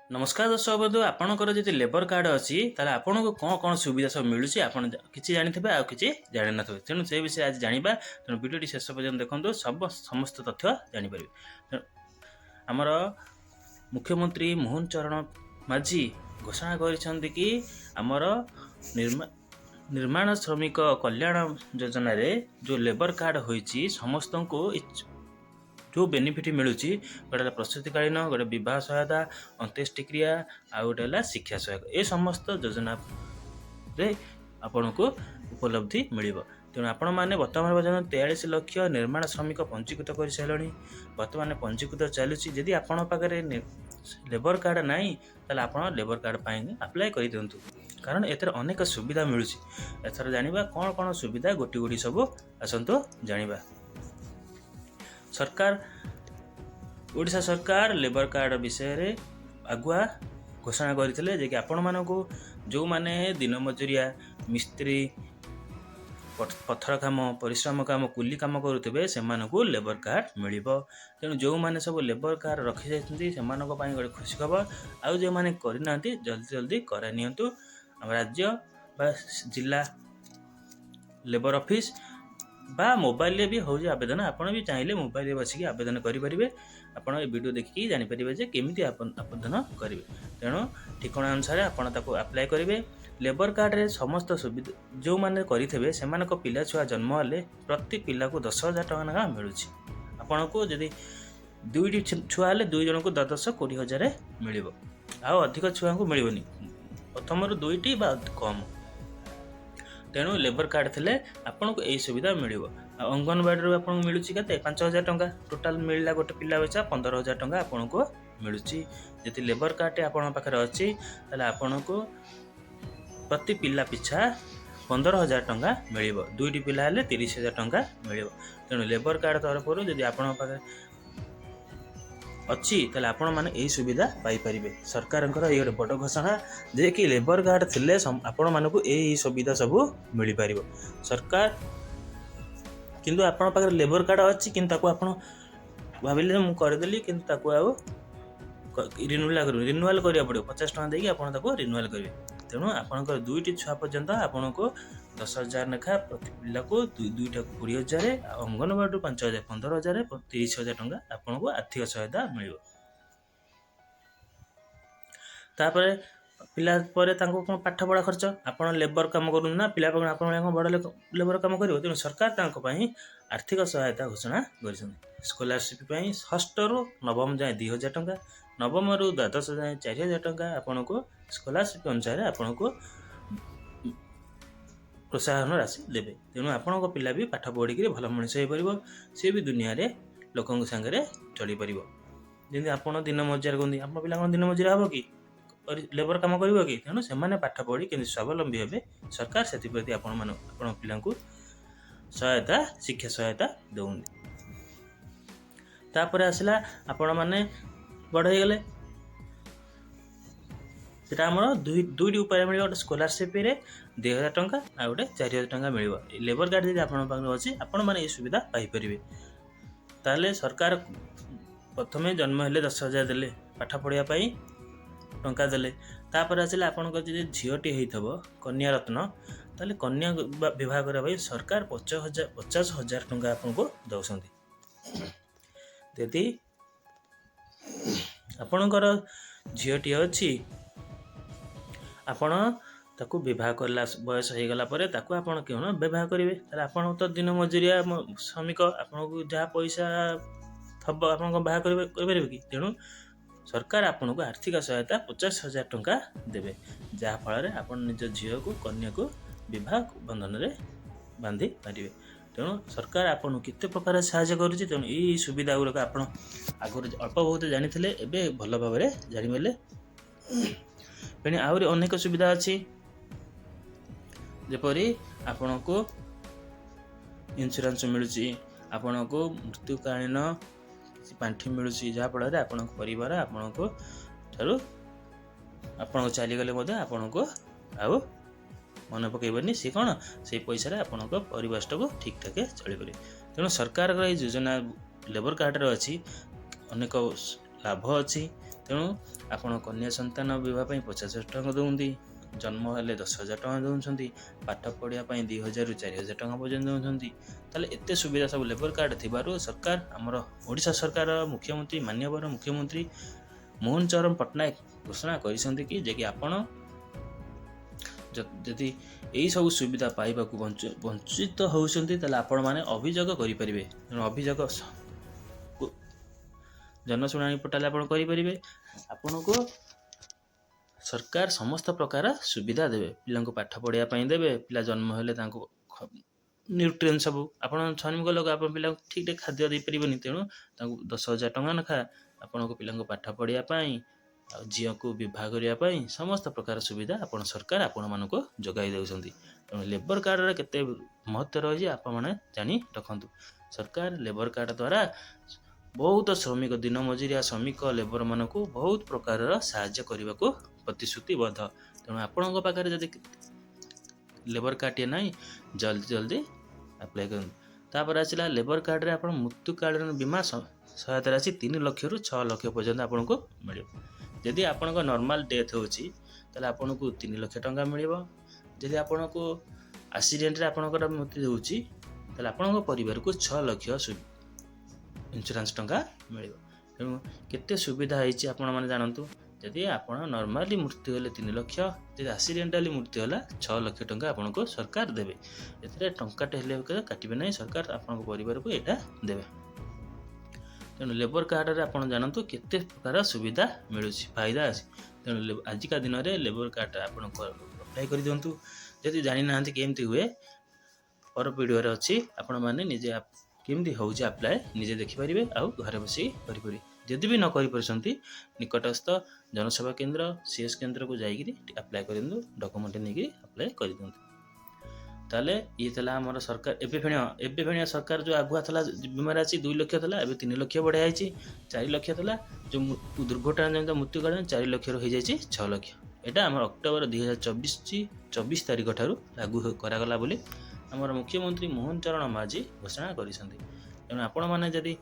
ନମସ୍କାର ଦର୍ଶକ ବନ୍ଧୁ, ଆପଣଙ୍କର ଯଦି ଲେବର କାର୍ଡ଼ ଅଛି, ତାହେଲେ ଆପଣଙ୍କୁ କ'ଣ କ'ଣ ସୁବିଧା ସବୁ ମିଳୁଛି, ଆପଣ କିଛି ଜାଣିଥିବେ ଆଉ କିଛି ଜାଣିନଥିବେ। ତେଣୁ ସେ ବିଷୟରେ ଆଜି ଜାଣିବା। ତେଣୁ ଭିଡ଼ିଓଟି ଶେଷ ପର୍ଯ୍ୟନ୍ତ ଦେଖନ୍ତୁ, ସମସ୍ତ ତଥ୍ୟ ଜାଣିପାରିବେ। ତେଣୁ ଆମର ମୁଖ୍ୟମନ୍ତ୍ରୀ ମୋହନ ଚରଣ ମାଝୀ ଘୋଷଣା କରିଛନ୍ତି କି ଆମର ନିର୍ମାଣ ଶ୍ରମିକ କଲ୍ୟାଣ ଯୋଜନାରେ ଯେଉଁ ଲେବର କାର୍ଡ଼ ହୋଇଛି, ସମସ୍ତଙ୍କୁ ଯେଉଁ ବେନିଫିଟ୍ ମିଳୁଛି, ଗୋଟେ ହେଲା ପ୍ରସୂତିକାଳୀନ, ଗୋଟେ ବିବାହ ସହାୟତା, ଅନ୍ତ୍ୟେଷ୍ଟିକ୍ରିୟା, ଆଉ ଗୋଟେ ହେଲା ଶିକ୍ଷା ସହାୟକ। ଏ ସମସ୍ତ ଯୋଜନାରେ ଆପଣଙ୍କୁ ଉପଲବ୍ଧି ମିଳିବ। ତେଣୁ ଆପଣମାନେ ବର୍ତ୍ତମାନ ପର୍ଯ୍ୟନ୍ତ 43 ଲକ୍ଷ ନିର୍ମାଣ ଶ୍ରମିକ ପଞ୍ଜୀକୃତ କରିସାରିଲେଣି। ବର୍ତ୍ତମାନ ପଞ୍ଜୀକୃତ ଚାଲୁଛି। ଯଦି ଆପଣଙ୍କ ପାଖରେ ଲେବର କାର୍ଡ଼ ନାହିଁ, ତାହେଲେ ଆପଣ ଲେବର କାର୍ଡ଼ ପାଇଁ ଆପ୍ଲାଏ କରିଦିଅନ୍ତୁ, କାରଣ ଏଥିରେ ଅନେକ ସୁବିଧା ମିଳୁଛି। ଏଥର ଜାଣିବା କ'ଣ କ'ଣ ସୁବିଧା ଗୋଟି ଗୋଟି ସବୁ। ଆସନ୍ତୁ ଜାଣିବା। ସରକାର, ଓଡ଼ିଶା ସରକାର ଲେବର କାର୍ଡ଼ ବିଷୟରେ ଆଗୁଆ ଘୋଷଣା କରିଥିଲେ ଯେ କି ଆପଣମାନଙ୍କୁ ଯେଉଁମାନେ ଦିନ ମଜୁରିଆ, ମିସ୍ତ୍ରୀ, ପଥର କାମ, ପରିଶ୍ରମ କାମ, କୁଲି କାମ କରୁଥିବେ, ସେମାନଙ୍କୁ ଲେବର କାର୍ଡ଼ ମିଳିବ। ତେଣୁ ଯେଉଁମାନେ ସବୁ ଲେବର କାର୍ଡ଼ ରଖିଯାଇଛନ୍ତି, ସେମାନଙ୍କ ପାଇଁ ଗୋଟେ ଖୁସି ଖବର। ଆଉ ଯେଉଁମାନେ କରିନାହାନ୍ତି, ଜଲ୍ଦି ଜଲ୍ଦି କରାଇ ନିଅନ୍ତୁ। ଆମ ରାଜ୍ୟ ବା ଜିଲ୍ଲା ଲେବର ଅଫିସ୍ ବା ମୋବାଇଲରେ ବି ହେଉଛି ଆବେଦନ। ଆପଣ ବି ଚାହିଁଲେ ମୋବାଇଲରେ ବସିକି ଆବେଦନ କରିପାରିବେ। ଆପଣ ଏ ଭିଡ଼ିଓ ଦେଖିକି ଜାଣିପାରିବେ ଯେ କେମିତି ଆବେଦନ କରିବେ। ତେଣୁ ଠିକଣା ଅନୁସାରେ ଆପଣ ତାକୁ ଆପ୍ଲାଏ କରିବେ। ଲେବର କାର୍ଡ଼ରେ ସମସ୍ତ ସୁବିଧା ଯେଉଁମାନେ କରିଥିବେ, ସେମାନଙ୍କ ପିଲା ଛୁଆ ଜନ୍ମ ହେଲେ ପ୍ରତି ପିଲାକୁ 10,000 ଟଙ୍କା ଲେଖା ମିଳୁଛି। ଆପଣଙ୍କୁ ଯଦି ଦୁଇଟି ଛୁଆ ହେଲେ ଦୁଇ ଜଣଙ୍କୁ ଦଶ ଦଶ 20,000 ମିଳିବ। ଆଉ ଅଧିକ ଛୁଆଙ୍କୁ ମିଳିବନି, ପ୍ରଥମରୁ ଦୁଇଟି ବା କମ୍। ତେଣୁ ଲେବର କାର୍ଡ଼ ଥିଲେ ଆପଣଙ୍କୁ ଏଇ ସୁବିଧା ମିଳିବ। ଆଉ ଅଙ୍ଗନବାଡ଼ିରୁ ଆପଣଙ୍କୁ ମିଳୁଛି କେତେ? 5,000 ଟଙ୍କା। ଟୋଟାଲ ମିଳିଲା ଗୋଟେ ପିଲା ପିଛା 15,000 ଟଙ୍କା ଆପଣଙ୍କୁ ମିଳୁଛି। ଯଦି ଲେବର କାର୍ଡ଼ଟି ଆପଣଙ୍କ ପାଖରେ ଅଛି, ତାହେଲେ ଆପଣଙ୍କୁ ପ୍ରତି ପିଲା ପିଛା 15,000 ଟଙ୍କା ମିଳିବ। ଦୁଇଟି ପିଲା ହେଲେ 30,000 ଟଙ୍କା ମିଳିବ। ତେଣୁ ଲେବର କାର୍ଡ଼ ତରଫରୁ ଯଦି ଆପଣଙ୍କ ପାଖରେ ଅଛି, ତାହେଲେ ଆପଣମାନେ ଏହି ସୁବିଧା ପାଇପାରିବେ। ସରକାରଙ୍କର ଏଇ ଗୋଟେ ବଡ଼ ଘୋଷଣା ଯେ କି ଲେବର କାର୍ଡ଼ ଥିଲେ ଆପଣମାନଙ୍କୁ ଏଇ ସୁବିଧା ସବୁ ମିଳିପାରିବ। ସରକାର କିନ୍ତୁ ଆପଣଙ୍କ ପାଖରେ ଲେବର କାର୍ଡ଼ ଅଛି, କିନ୍ତୁ ତାକୁ ଆପଣ ଭାବିଲେ ଯେ ମୁଁ କରିଦେଲି, କିନ୍ତୁ ତାକୁ ଆଉ ରିନ୍ୟୁଆଲ୍ କରିବେ, ରିନ୍ୟୁଆଲ୍ କରିବାକୁ ପଡ଼ିବ। 50 ଟଙ୍କା ଦେଇକି ଆପଣ ତାକୁ ରିନ୍ୟୁଆଲ୍ କରିବେ। ତେଣୁ ଆପଣଙ୍କର ଦୁଇଟି ଛୁଆ ପର୍ଯ୍ୟନ୍ତ ଆପଣଙ୍କୁ 10,000 ଲେଖା ପ୍ରତି ପିଲାକୁ, ଦୁଇଟାକୁ 20,000, ଆଉ ଅଙ୍ଗନବାଡ଼ିରୁ 5,000, 15,000, 30,000 ଟଙ୍କା ଆପଣଙ୍କୁ ଆର୍ଥିକ ସହାୟତା ମିଳିବ। ତାପରେ ପିଲା ପରେ ତାଙ୍କୁ କ'ଣ ପାଠ ପଢ଼ା ଖର୍ଚ୍ଚ। ଆପଣ ଲେବର କାମ କରୁଛନ୍ତି ନା, ପିଲା ଆପଣ କ'ଣ ବଡ଼ ଲେବର କାମ କରିବ? ତେଣୁ ସରକାର ତାଙ୍କ ପାଇଁ ଆର୍ଥିକ ସହାୟତା ଘୋଷଣା କରିଛନ୍ତି। ସ୍କଲାରସିପ୍ ପାଇଁ ଷଷ୍ଠରୁ ନବମ ଯାଏଁ 2,000 ଟଙ୍କା, ନବମରୁ ଦ୍ୱାଦଶ ଯାଏଁ 4,000 ଟଙ୍କା ଆପଣଙ୍କୁ ସ୍କଲାରସିପ୍ ଅନୁସାରେ ଆପଣଙ୍କୁ ପ୍ରୋତ୍ସାହନ ରାଶି ଦେବେ। ତେଣୁ ଆପଣଙ୍କ ପିଲା ବି ପାଠ ପଢ଼ିକିରି ଭଲ ମଣିଷ ହେଇପାରିବ, ସିଏ ବି ଦୁନିଆରେ ଲୋକଙ୍କ ସାଙ୍ଗରେ ଚଳିପାରିବ। ଯେମିତି ଆପଣ ଦିନ ମଜୁରିଆ କୁହନ୍ତି, ଆପଣ ପିଲା କ'ଣ ଦିନ ମଜୁରିଆ ହେବ କି, ଲେବର କାମ କରିବ କି? ତେଣୁ ସେମାନେ ପାଠ ପଢ଼ି କେମିତି ସ୍ୱାବଲମ୍ବୀ ହେବେ, ସରକାର ସେଥିପ୍ରତି ଆପଣମାନ ଆପଣଙ୍କ ପିଲାଙ୍କୁ ସହାୟତା, ଶିକ୍ଷା ସହାୟତା ଦେଉଛନ୍ତି। ତାପରେ ଆସିଲା, ଆପଣମାନେ ବଡ଼ ହେଇଗଲେ, ସେଟା ଆମର ଦୁଇଟି ଉପାୟରେ ମିଳିବ। ଗୋଟେ ସ୍କଲାରସିପ୍ରେ 2,000 ଟଙ୍କା, ଆଉ ଗୋଟେ 4,000 ଟଙ୍କା ମିଳିବ। ଲେବର କାର୍ଡ଼ ଯଦି ଆପଣଙ୍କ ପାଖରେ ଅଛି, ଆପଣମାନେ ଏହି ସୁବିଧା ପାଇପାରିବେ। ତାହେଲେ ସରକାର ପ୍ରଥମେ ଜନ୍ମ ହେଲେ 10,000 ଦେଲେ, ପାଠ ପଢ଼ିବା ପାଇଁ ଟଙ୍କା ଦେଲେ। ତାପରେ ଆସିଲେ ଆପଣଙ୍କର ଯଦି ଝିଅଟି ହେଇଥିବ, କନ୍ୟା ରତ୍ନ, ତାହେଲେ କନ୍ୟା ବିବାହ କରିବା ପାଇଁ ସରକାର 50,000 ଟଙ୍କା ଆପଣଙ୍କୁ ଦେଉଛନ୍ତି। ଯଦି ଆପଣଙ୍କର ଝିଅଟିଏ ଅଛି, ଆପଣ ତାକୁ ବିବାହ କଲା ବୟସ ହେଇଗଲା ପରେ ତାକୁ ଆପଣ କେଉଁ ବିବାହ କରିବେ, ତାହେଲେ ଆପଣ ତ ଦିନ ମଜୁରିଆ ଶ୍ରମିକ, ଆପଣଙ୍କୁ ଯାହା ପଇସା ଥବ, ଆପଣ କ'ଣ ବାହା କରିପାରିବେ କି? ତେଣୁ ସରକାର ଆପଣଙ୍କୁ ଆର୍ଥିକ ସହାୟତା 50,000 ଟଙ୍କା ଦେବେ, ଯାହାଫଳରେ ଆପଣ ନିଜ ଝିଅକୁ, କନ୍ୟାକୁ ବିବାହ ବନ୍ଧନରେ ବାନ୍ଧି ପାରିବେ। ତେଣୁ ସରକାର ଆପଣଙ୍କୁ କେତେ ପ୍ରକାର ସାହାଯ୍ୟ କରୁଛି। ତେଣୁ ଏଇ ସୁବିଧା ଗୁଡ଼ିକ ଆପଣ ଆଗରୁ ଅଳ୍ପ ବହୁତ ଜାଣିଥିଲେ, ଏବେ ଭଲ ଭାବରେ ଜାଣିପାରିଲେ। ପୁଣି ଆହୁରି ଅନେକ ସୁବିଧା ଅଛି, ଯେପରି ଆପଣଙ୍କୁ ଇନ୍ସୁରାନ୍ସ ମିଳୁଛି, ଆପଣଙ୍କୁ ମୃତ୍ୟୁକାଳୀନ କିଛି ପାଣ୍ଠି ମିଳୁଛି, ଯାହାଫଳରେ ଆପଣଙ୍କ ପରିବାର ଆପଣଙ୍କୁ ଠାରୁ ଆପଣଙ୍କ ଚାଲିଗଲେ ମଧ୍ୟ ଆପଣଙ୍କୁ ଆଉ ମନେ ପକାଇବନି। ସେ କ'ଣ ସେଇ ପଇସାରେ ଆପଣଙ୍କ ପରିବାରଟାକୁ ଠିକ୍ ଠାକ୍ ଚଳିପାରିବେ। ତେଣୁ ସରକାରଙ୍କର ଏଇ ଯୋଜନା ଲେବର କାର୍ଡ଼ରେ ଅଛି, ଅନେକ ଲାଭ ଅଛି। ତେଣୁ ଆପଣ କନ୍ୟା ସନ୍ତାନ ବିବାହ ପାଇଁ 50,000 ଟଙ୍କା ଦେଉଛନ୍ତି, ଜନ୍ମ ହେଲେ 10,000 ଟଙ୍କା ଦେଉଛନ୍ତି, ପାଠ ପଢ଼ିବା ପାଇଁ 2,000ରୁ 4,000 ଟଙ୍କା ପର୍ଯ୍ୟନ୍ତ ଦେଉଛନ୍ତି। ତାହେଲେ ଏତେ ସୁବିଧା ସବୁ ଲେବର କାର୍ଡ଼ ଥିବାରୁ ସରକାର, ଆମର ଓଡ଼ିଶା ସରକାର, ମୁଖ୍ୟମନ୍ତ୍ରୀ, ମାନ୍ୟବର ମୁଖ୍ୟମନ୍ତ୍ରୀ ମୋହନ ଚରଣ ପଟ୍ଟନାୟକ ଘୋଷଣା କରିଛନ୍ତି କି ଯେ କି ଆପଣ ଯଦି ଏଇସବୁ ସୁବିଧା ପାଇବାକୁ ବଞ୍ଚିତ ହେଉଛନ୍ତି, ତାହେଲେ ଆପଣମାନେ ଅଭିଯୋଗ କରିପାରିବେ। ତେଣୁ ଅଭିଯୋଗ ଜନଶୁଣାଣି ପୋର୍ଟାଲ ଆପଣ କରିପାରିବେ। ଆପଣଙ୍କୁ ସରକାର ସମସ୍ତ ପ୍ରକାର ସୁବିଧା ଦେବେ। ପିଲାଙ୍କୁ ପାଠ ପଢ଼ିବା ପାଇଁ ଦେବେ, ପିଲା ଜନ୍ମ ହେଲେ ତାଙ୍କୁ ନ୍ୟୁଟ୍ରିଏଣ୍ଟ ସବୁ। ଆପଣ ଶ୍ରମିକ ଲୋକ, ଆପଣ ପିଲାଙ୍କୁ ଠିକ୍ ଠିକ୍ ଖାଦ୍ୟ ଦେଇପାରିବେନି। ତେଣୁ ତାଙ୍କୁ 10,000 ଟଙ୍କା ଲେଖା ଆପଣଙ୍କ ପିଲାଙ୍କୁ ପାଠ ପଢ଼ିବା ପାଇଁ ଆଉ ଝିଅକୁ ବିବାହ କରିବା ପାଇଁ ସମସ୍ତ ପ୍ରକାର ସୁବିଧା ଆପଣ ସରକାର ଆପଣମାନଙ୍କୁ ଯୋଗାଇ ଦେଉଛନ୍ତି। ତେଣୁ ଲେବର କାର୍ଡ଼ର କେତେ ମହତ୍ତ୍ୱ ରହିଛି ଆପଣମାନେ ଜାଣି ରଖନ୍ତୁ। ସରକାର ଲେବର କାର୍ଡ଼ ଦ୍ୱାରା ବହୁତ ଶ୍ରମିକ, ଦିନ ମଜୁରିଆ, ଶ୍ରମିକ, ଲେବରମାନଙ୍କୁ ବହୁତ ପ୍ରକାରର ସାହାଯ୍ୟ କରିବାକୁ ପ୍ରତିଶ୍ରୁତିବଦ୍ଧ। ତେଣୁ ଆପଣଙ୍କ ପାଖରେ ଯଦି ଲେବର କାର୍ଡ଼ଟିଏ ନାହିଁ, ଜଲ୍ଦି ଜଲ୍ଦି ଆପ୍ଲାଏ କରନ୍ତୁ। ତାପରେ ଆସିଲା ଲେବର କାର୍ଡ଼ରେ ଆପଣ ମୃତ୍ୟୁକାଳୀନ ବୀମା ସହାୟତା ରାଶି 3 ଲକ୍ଷରୁ 6 ଲକ୍ଷ ପର୍ଯ୍ୟନ୍ତ ଆପଣଙ୍କୁ ମିଳିବ। ଯଦି ଆପଣଙ୍କ ନର୍ମାଲ ଡେଥ୍ ହେଉଛି, ତାହେଲେ ଆପଣଙ୍କୁ 3 ଲକ୍ଷ ଟଙ୍କା ମିଳିବ। ଯଦି ଆପଣଙ୍କୁ ଆକ୍ସିଡେଣ୍ଟରେ ଆପଣଙ୍କର ମୃତ୍ୟୁ ହେଉଛି, ତାହେଲେ ଆପଣଙ୍କ ପରିବାରକୁ 6 ଲକ୍ଷ ଇନ୍ସୁରାନ୍ସ ଟଙ୍କା ମିଳିବ। ତେଣୁ କେତେ ସୁବିଧା ହେଇଛି ଆପଣମାନେ ଜାଣନ୍ତୁ। ଯଦି ଆପଣ ନର୍ମାଲି ମୃତ୍ୟୁ ହେଲେ 3 ଲକ୍ଷ, ଯଦି ଆକ୍ସିଡେଣ୍ଟାଲି ମୃତ୍ୟୁ ହେଲା 6 ଲକ୍ଷ ଟଙ୍କା ଆପଣଙ୍କୁ ସରକାର ଦେବେ। ଏଥିରେ ଟଙ୍କାଟେ ହେଲେ କାଟିବେ ନାହିଁ, ସରକାର ଆପଣଙ୍କ ପରିବାରକୁ ଏଇଟା ଦେବେ। ତେଣୁ ଲେବର କାର୍ଡ଼ରେ ଆପଣ ଜାଣନ୍ତୁ କେତେ ପ୍ରକାର ସୁବିଧା ମିଳୁଛି, ଫାଇଦା ଅଛି। ତେଣୁ ଆଜିକା ଦିନରେ ଲେବର କାର୍ଡ଼ଟା ଆପଣ ଆପ୍ଲାଏ କରିଦିଅନ୍ତୁ। ଯଦି ଜାଣିନାହାନ୍ତି କେମିତି ହୁଏ, ପର ଭିଡ଼ିଓରେ ଅଛି, ଆପଣମାନେ ନିଜେ କେମିତି ହେଉଛି ଆପ୍ଲାଏ ନିଜେ ଦେଖିପାରିବେ ଆଉ ଘରେ ବସି କରିପାରିବେ। ଯଦି ବି ନ କରିପାରୁଛନ୍ତି, ନିକଟସ୍ଥ ଜନସେବା କେନ୍ଦ୍ର, ସିଏସ୍ କେନ୍ଦ୍ରକୁ ଯାଇକିରି ଆପ୍ଲାଏ କରିଦିଅନ୍ତୁ, ଡକୁମେଣ୍ଟ ନେଇକିରି ଆପ୍ଲାଏ କରିଦିଅନ୍ତୁ। ତାହେଲେ ଇଏ ଥିଲା ଆମର ସରକାର ଏବେ ଫେଣିଆ ସରକାର ଯେଉଁ ଆଗୁଆ ଥିଲା ବୀମା ରାଶି 2 ଲକ୍ଷ ଥିଲା, ଏବେ 3 ଲକ୍ଷ ବଢ଼ା ହେଇଛି। 4 ଲକ୍ଷ ଥିଲା ଯେଉଁ ଦୁର୍ଘଟଣା ଜନିତ ମୃତ୍ୟୁକାଳୀନ, 4 ଲକ୍ଷରୁ ହେଇଯାଇଛି 6 ଲକ୍ଷ। ଏଇଟା ଆମର ଅକ୍ଟୋବର 2024 24 ତାରିଖ ଠାରୁ ଲାଗୁ କରାଗଲା ବୋଲି ଆମର ମୁଖ୍ୟମନ୍ତ୍ରୀ ମୋହନ ଚରଣ ମାଝୀ ଘୋଷଣା କରିଛନ୍ତି। ତେଣୁ ଆପଣମାନେ ଯଦି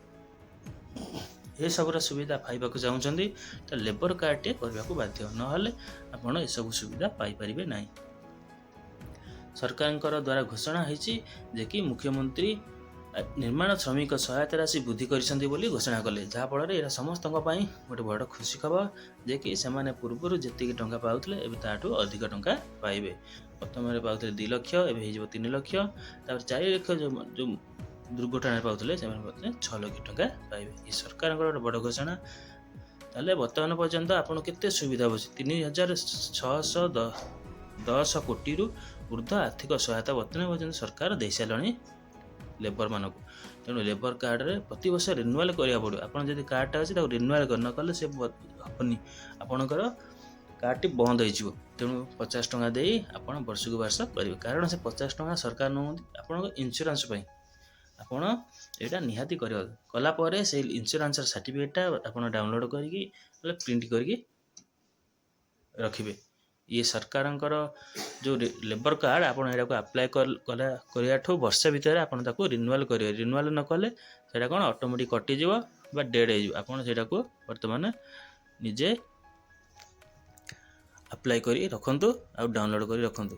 ଏସବୁର ସୁବିଧା ପାଇବାକୁ ଚାହୁଁଛନ୍ତି, ତ ଲେବର କାର୍ଡ଼ଟିଏ କରିବାକୁ ବାଧ୍ୟ, ନହେଲେ ଆପଣ ଏସବୁ ସୁବିଧା ପାଇପାରିବେ ନାହିଁ। ସରକାରଙ୍କର ଦ୍ୱାରା ଘୋଷଣା ହେଇଛି ଯେ କି ମୁଖ୍ୟମନ୍ତ୍ରୀ ନିର୍ମାଣ ଶ୍ରମିକ ସହାୟତା ରାଶି ବୃଦ୍ଧି କରିଛନ୍ତି ବୋଲି ଘୋଷଣା କଲେ, ଯାହାଫଳରେ ଏଇଟା ସମସ୍ତଙ୍କ ପାଇଁ ଗୋଟେ ବଡ଼ ଖୁସି ଖବର ଯେ କି ସେମାନେ ପୂର୍ବରୁ ଯେତିକି ଟଙ୍କା ପାଉଥିଲେ, ଏବେ ତାଠୁ ଅଧିକ ଟଙ୍କା ପାଇବେ। ପ୍ରଥମରେ ପାଉଥିଲେ 2 ଲକ୍ଷ, ଏବେ ହେଇଯିବ 3 ଲକ୍ଷ। ତାପରେ 4 ଲକ୍ଷ ଯେଉଁ ଯେଉଁ ଦୁର୍ଘଟଣାରେ ପାଉଥିଲେ, ସେମାନେ ବର୍ତ୍ତମାନ 6 ଲକ୍ଷ ଟଙ୍କା ପାଇବେ। ଏ ସରକାରଙ୍କର ଗୋଟେ ବଡ଼ ଘୋଷଣା। ତାହେଲେ ବର୍ତ୍ତମାନ ପର୍ଯ୍ୟନ୍ତ ଆପଣ କେତେ ସୁବିଧା ହେଉଛି? 3610 କୋଟିରୁ ଉର୍ଦ୍ଧ୍ୱ ଆର୍ଥିକ ସହାୟତା ବର୍ତ୍ତମାନ ପର୍ଯ୍ୟନ୍ତ ସରକାର ଦେଇସାରିଲେଣି ଲେବରମାନଙ୍କୁ। ତେଣୁ ଲେବର କାର୍ଡ଼ରେ ପ୍ରତିବର୍ଷ ରିନ୍ୟୁଆଲ୍ କରିବାକୁ ପଡ଼ିବ। ଆପଣ ଯଦି କାର୍ଡ଼ଟା ଅଛି, ତାକୁ ରିନ୍ୟୁଆଲ୍ ନ କଲେ ସେ ହେବନି, ଆପଣଙ୍କର କାର୍ଡ଼ଟି ବନ୍ଦ ହେଇଯିବ। ତେଣୁ 50 ଟଙ୍କା ଦେଇ ଆପଣ ବର୍ଷକୁ ବର୍ଷ କରିବେ, କାରଣ ସେ 50 ଟଙ୍କା ସରକାର ନେଉଛନ୍ତି ଆପଣଙ୍କ ଇନ୍ସୁରାନ୍ସ ପାଇଁ। ଆପଣ ଏଇଟା ନିହାତି କରିବା। କଲା ପରେ ସେଇ ଇନ୍ସୁରାନ୍ସର ସାର୍ଟିଫିକେଟଟା ଆପଣ ଡାଉନଲୋଡ଼ କରିକି ନହେଲେ ପ୍ରିଣ୍ଟ କରିକି ରଖିବେ। ଇଏ ସରକାରଙ୍କର ଯେଉଁ ଲେବର କାର୍ଡ଼, ଆପଣ ଏଇଟାକୁ ଆପ୍ଲାଏ କଲା କରିବାଠୁ ବର୍ଷେ ଭିତରେ ଆପଣ ତାକୁ ରିନ୍ୟୁଆଲ୍ କରିବେ। ରିନ୍ୟୁଆଲ୍ ନ କଲେ ସେଇଟା କ'ଣ ଅଟୋମେଟିକ୍ କଟିଯିବ ବା ଡେଡ଼୍ ହେଇଯିବ। ଆପଣ ସେଇଟାକୁ ବର୍ତ୍ତମାନ ନିଜେ ଆପ୍ଲାଏ କରି ରଖନ୍ତୁ ଆଉ ଡାଉନଲୋଡ଼ କରି ରଖନ୍ତୁ।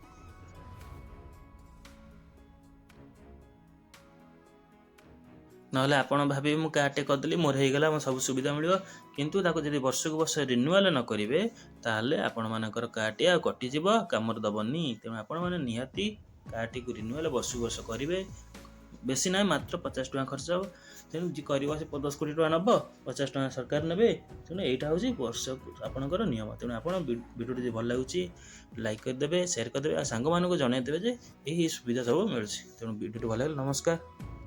ନହେଲେ ଆପଣ ଭାବିବେ ମୁଁ କାର୍ଡ଼ଟେ କରିଦେଲି, ମୋର ହେଇଗଲା, ମୋ ସବୁ ସୁବିଧା ମିଳିବ। କିନ୍ତୁ ତାକୁ ଯଦି ବର୍ଷକୁ ବର୍ଷ ରିନ୍ୟୁଆଲ୍ ନ କରିବେ, ତାହେଲେ ଆପଣମାନଙ୍କର କାର୍ଡ଼ଟି ଆଉ କଟିଯିବ, କାମରେ ଦେବନି। ତେଣୁ ଆପଣମାନେ ନିହାତି କାର୍ଡ଼ଟିକୁ ରିନ୍ୟୁଆଲ୍ ବର୍ଷକୁ ବର୍ଷ କରିବେ। ବେଶୀ ନାହିଁ, ମାତ୍ର 50 ଟଙ୍କା ଖର୍ଚ୍ଚ ହେବ। ତେଣୁ ଯିଏ କରିବ ସେ 10 କୋଟି ଟଙ୍କା ନେବ, 50 ଟଙ୍କା ସରକାର ନେବେ। ତେଣୁ ଏଇଟା ହେଉଛି ବର୍ଷକୁ ଆପଣଙ୍କର ନିୟମ। ତେଣୁ ଆପଣ ଭିଡ଼ିଓଟି ଯଦି ଭଲ ଲାଗୁଛି, ଲାଇକ୍ କରିଦେବେ, ସେୟାର କରିଦେବେ ଆଉ ସାଙ୍ଗମାନଙ୍କୁ ଜଣାଇଦେବେ ଯେ ଏହି ସୁବିଧା ସବୁ ମିଳୁଛି। ତେଣୁ ଭିଡ଼ିଓଟି ଭଲ ଲାଗିଲେ, ନମସ୍କାର।